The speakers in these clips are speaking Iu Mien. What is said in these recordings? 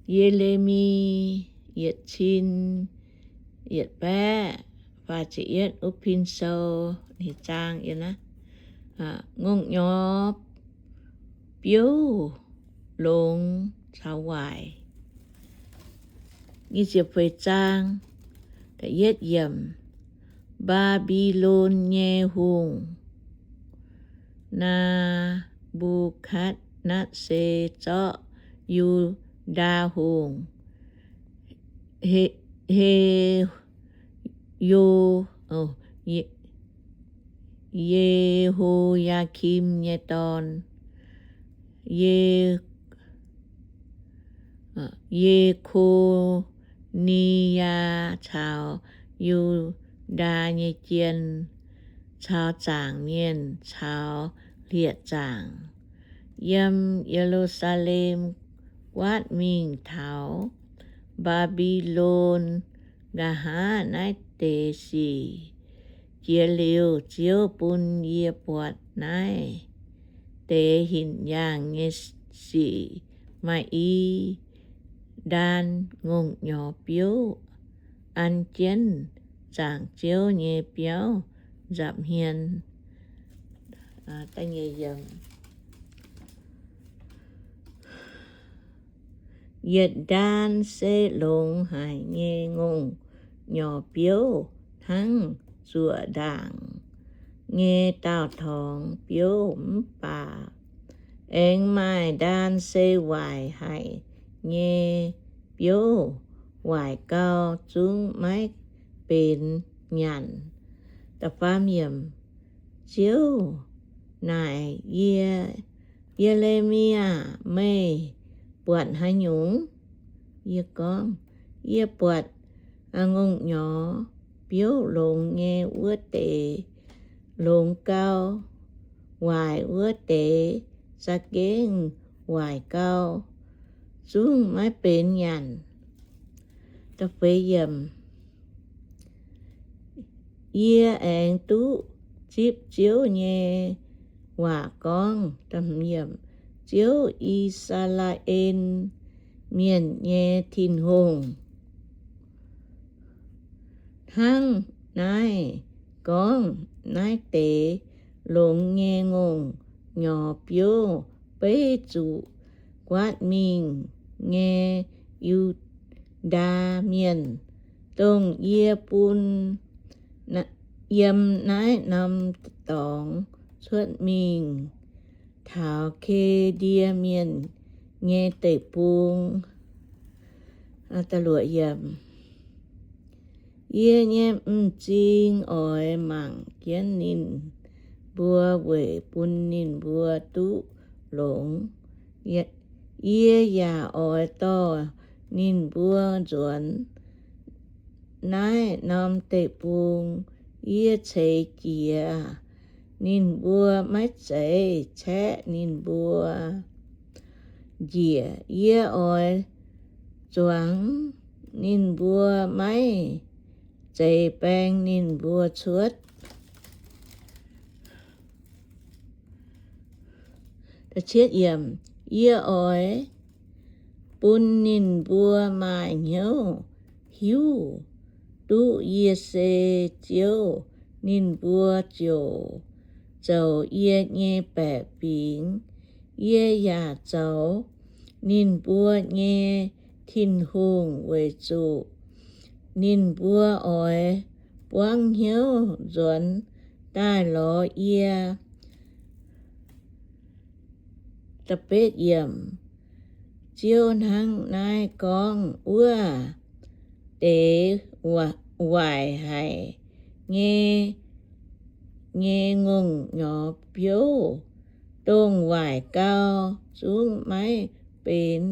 Ye^le^mi yietc cin yietc baeqv faah ziepc yietv wuov pin sou, ninh zaang yiem naaiv, ngongh nyorx biouv longx caux waaic. Nyic ziepc feix zaang, da'yietv yiemc, Mbaa^mbi^lon nyei hungh, Naa^mbu^katv^netv^saa, zorqv Yu^ndaa hungh, He, He, Yo, Ye, Ye^ho^yaa^kim nyei dorn, Ye, Ye^ko^ni^yaa caux Yu^ndaa nyei jien, caux zaangc mienh caux hlieqv-zaangc, yiem Ye^lu^saa^lem guaatv mingh taux Mbaa^mbi^lon. Nqa'haav naaiv deix sic jiex liuz, Ziouv bun yie buatc naaiv deix hinc yaangh nyei sic. Maaih i ndaan ngongh nyorx biouv an jienv zaangc Ziouv nyei biauv nza'hmien. Yietc ndaan se longx haic nyei ngongh nyorx biouv hnangv zuoqc ndaangc nyei daauh torngx biouv mv baac aengx maaih ndaan se waaic haic nyei biouv, waaic gau zungv maiv benx nyanc. Ziouv naaic Ye, Ye^le^mi aah! Meih buatc haaix nyungc? Yie gorngv, Yie buatc ngongh nyorx biouv longx nyei wuov deix longx gau, waaic wuov deix za'gengh waaic gau, zungv maiv benx nyanc. Yie aengx duqv zipv Ziouv nyei waac gorngv, Ziouv, I^saa^laa^en Mienh nyei Tin-Hungh, hnangv naaiv gorngv, Naaiv deix longx nyei ngongh nyorx biouv beiv zuqc guaatv mingh nyei Yu^ndaa Mienh, dongh yie bun yiem naaiv norm dorngx cuotv mingh taux Ke^ndie Mienh nyei deic-bung. Yie nyei m'zing oix mangc jienv ninh mbuo weic bun ninh mbuo duqv longx. Yie yaac oix dorh ninh mbuo nzuonx naaiv norm deic-bung. Yie ceix jiez ninh mbuo, maiv zeiz caeqv ninh mbuo njiec. Yie oix zuangx ninh mbuo, maiv zeiz baeng ninh mbuo cuotv. Yie oix bun ninh mbuo maaih hnyouv hiuv duqv yie se Ziouv. Ninh mbuo ziouc zoux yie nyei baeqc fingx. Yie yaac zoux ninh mbuo nyei Tin-Hungh weic zuqc ninh mbuo oix buangv hnyouv nzuonx daaih lorz yie. Ziouv hnangv naaiv gorngv, Wuov deix waaic haic nyei, nyei ngongh nyorx biouv, dongh waaic gau, zungv maiv benx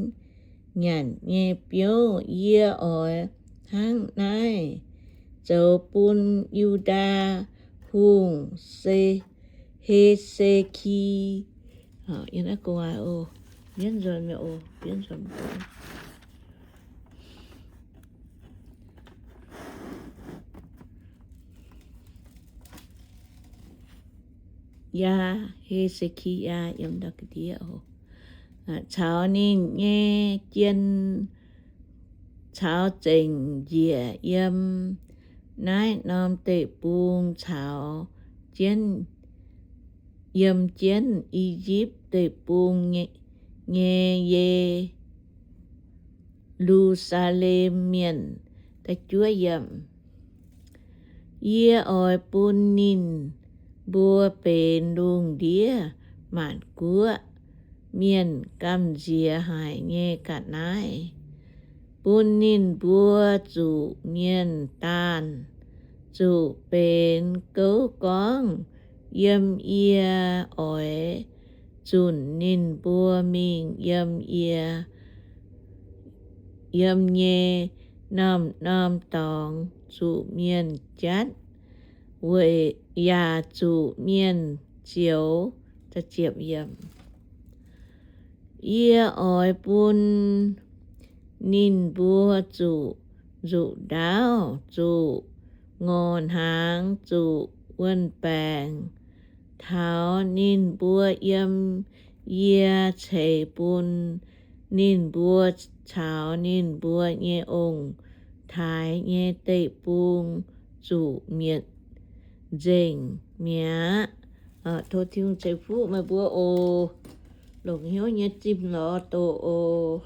nyanc nyei biouv, yie oix hnangv naaiv zoux bun Yu^ndaa Hungh, Se, He^se^ki yaa, He^se^ki^yaa yiem ndau ga'ndiev oc, caux ninh nyei jien caux zengc njiec yiem naaiv norm deic-bung caux jienv, yiem jienv I^yipv Deic-Bung nyei, nyei Ye^lu^saa^lem Mienh. Yie oix bun ninh mbuo benx lungh ndiev maanc guoqv mienh gamh nziex haic nyei ga'naaiv, bun ninh mbuo zuqc mienh daanh, zuqc benx gouv gorngv yiem yie oix zunc ninh mbuo mingh yiem yie, yiem nyei norm-norm dorngx zuqc mienh jatv, weic yaac zuqc mienh zioux. Yie oix bun ninh mbuo zuqc nzuqc ndaauv, zuqc ngorc hnaangx, zuqc wuon-baengc taux ninh mbuo yiem yie ceix bun ninh mbuo caux ninh mbuo nyei ong-taaix nyei deic-bung zuqc mietc nzengc mi'aqv. Tov Tin-Hungh ceix fuqv meih mbuo oc. Longc hnyouv nyei zimh lorz doqc oc.